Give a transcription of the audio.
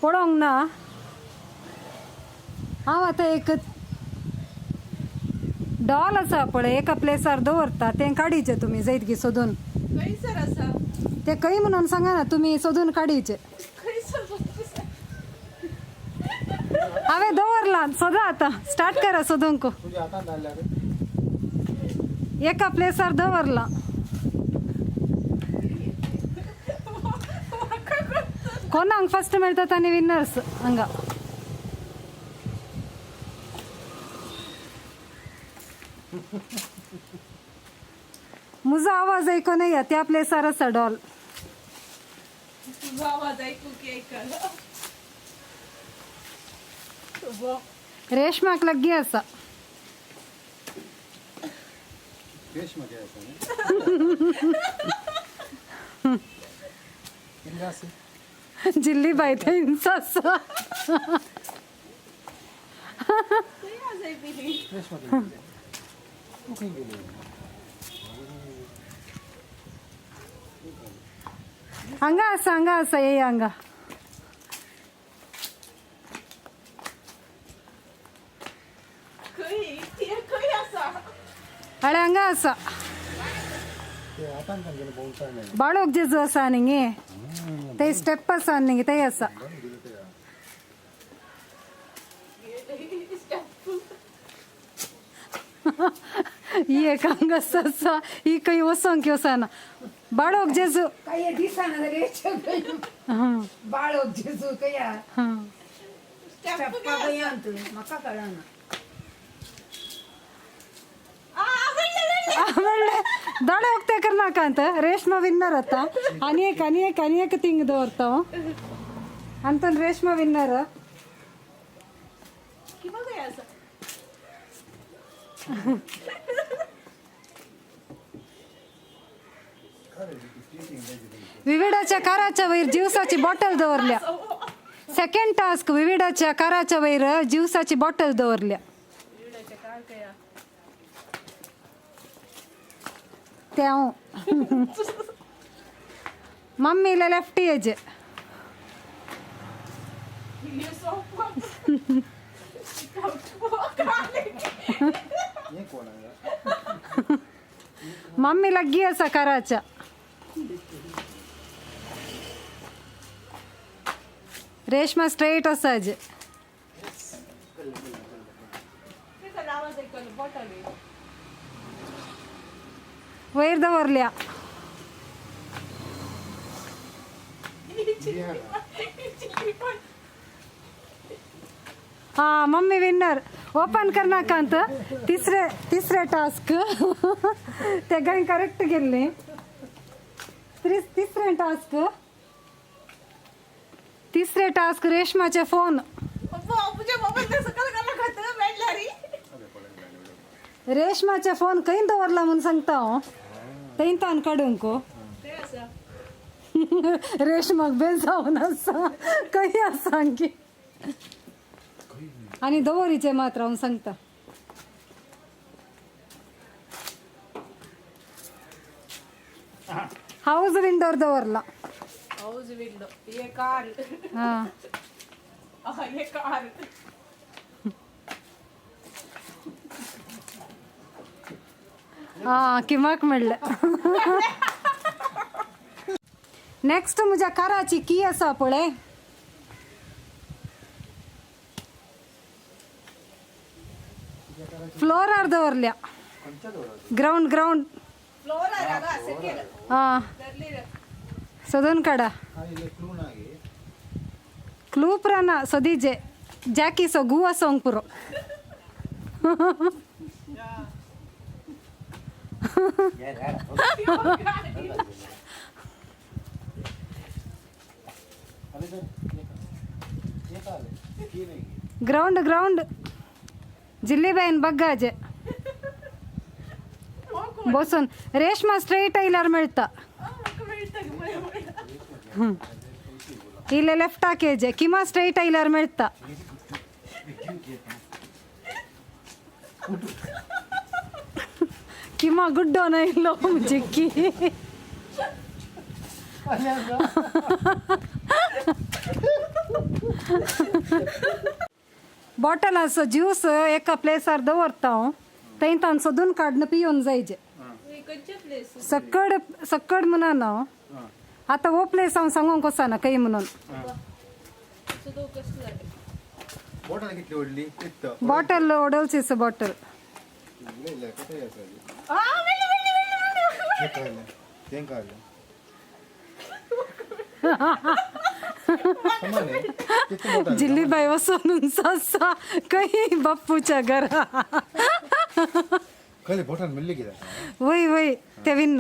पळोवंक ना. हांव आतां एक डॉल आसा पळय एका प्लेसार दवरता, तें काडीचें तुमी जैतगी सोदून. खंयसर आसा? ते खंय म्हणून सांगना, तुमी सोदून काडीचे. खंयसर आसा? हांवें दवरलां, सोदा आतां, स्टार्ट करा सोदूंक. तुज्या हातान धाडल्या रे. एका प्लेसार दवरलां. कोणाक फर्स्ट मेळटा तांणी विनर्स हांगा. म्हजो आवाज आयकून या, त्या प्लेसार आसा डॉल. तुजो आवाज ऐकू की ऐकल. रेशमाक लागीं आसा. रेशमा काय आसा न्ही? कितें आसा? जिल्ली बाय थंयच आसा. खंय आसा पिली? रेशमा खंय गेली? तूं खंय गेली? हांगा आसा, हांगा आसा, ये हांगा. खंय ती खंय आसा? अळे हांगा आसा. ते हातान तांगेले बोल्सां नाही. बाळोक जेजू आसा न्ही, ते स्टेप आसा न्ही, ते आसा. बरें गेले ते. ही एक हांगा आसा, ही खंय वचोंक वचना. बाळोक जेजू. काय दिसना रे. हां. बाळोक जेजू कया. हां. स्टेप्पा कया म्हाका कळना. ಆಮೇಲೆ ದೊಡ್ಡ ಹೋಗ್ತಾ ಕರ್ನಾಕ ಅಂತ ರೇಷ್ಮಾ ವಿನ್ನರ್ ಅತ್ತ. ಅನೇಕ ಅನೇಕ ಅನೇಕ ತಿಂಗ್ ದವರ್ತಾವ ಅಂತಂದು ರೇಷ್ಮಾ ವಿನ್ನರ್. किंवा खंय आसा? विविडाच्या काराच्या वयर ज्युसाची बॉटल दवरल्या. सेकंड टास्क, विविडाच्या काराच्या वयर ज्युसाची बॉटल दवरल्या. विवडाचे कार कया? ते हांव मम्मीला लेफ्ट एज. हे कोण आहे? मम्मी लग्गी आसा काराच्या. रेशमा स्ट्रेट आसा. आवाज ऐकलो बॉटल. वयर दवरल्या. हा, मम्मी विन्नर. ओपन करनाका ಅಂತ. तिसरे तिसरे टास्क तेगाय करेक्ट गेल्ले. तिसरे टास्क, तिसरे टास्क रेशमाचे फोन. तुझ्या मोबाईल सकल कला खात मेळ्ळा रे. रेशमाचे फोन खंय दवरला म्हणून सांगता हांव, थंय तान काडूंक. ते आसा. रेशमाक बेजावन आसा, खंय आसा आणखी आनी दवरीचे मात्र हांव सांगता. हाऊस विंडोर दवरला. हाऊस विंडो हे कार. हां. हे कार. हां, किमाक म्हणलें. नेक्स्ट म्हज्या काराची की आसा पळय, फ्लोरार दवरल्या. खंयच्या दवरला? Ground ground. फ्लोर आगा सेकंड. हां. धरली रे. सोदून काडा. काय इल्लें क्लू ना गे? क्लू प्राना, सोदीजे जाकी सो गुवा आसोंक पुरो. अरे सर, हे काय आले की नाही? ग्रावंड ग्रावंड, जिल्लीबायन बग्गाजे बसून. रेशमा स्ट्रेट आयल्यार मेळटा. इल्ले लेफ्ट हाकेजे किमा स्ट्रेट आयल्यार मेळटा. किमा गुड्डो इल्लो जिक्की. बॉटलाचो ज्यूस एका प्लेसार दवरता हांव थंय तान सोदून काडून पियोन जायजे. खंयचे प्लेस? सक्कड सक्कड म्हणून हांव आतां हो प्लेस हांव सांगूंक वचना खंय म्हणून. कसं जालें? बॉटल कितली व्हडली इत्त. बॉटल ओडलचीच बॉटल. इल्लें कशें आसा? आ, मेळ्ळी मेळ्ळी मेळ्ळी मेळ्ळी. तें कळलें, तें कळलें. जिल्लीबाई वचून ससा खंय बाप्पूच्या घरा. खंय बॉटल मेळ्ळी कित्याक? वय वय, ते विन्न.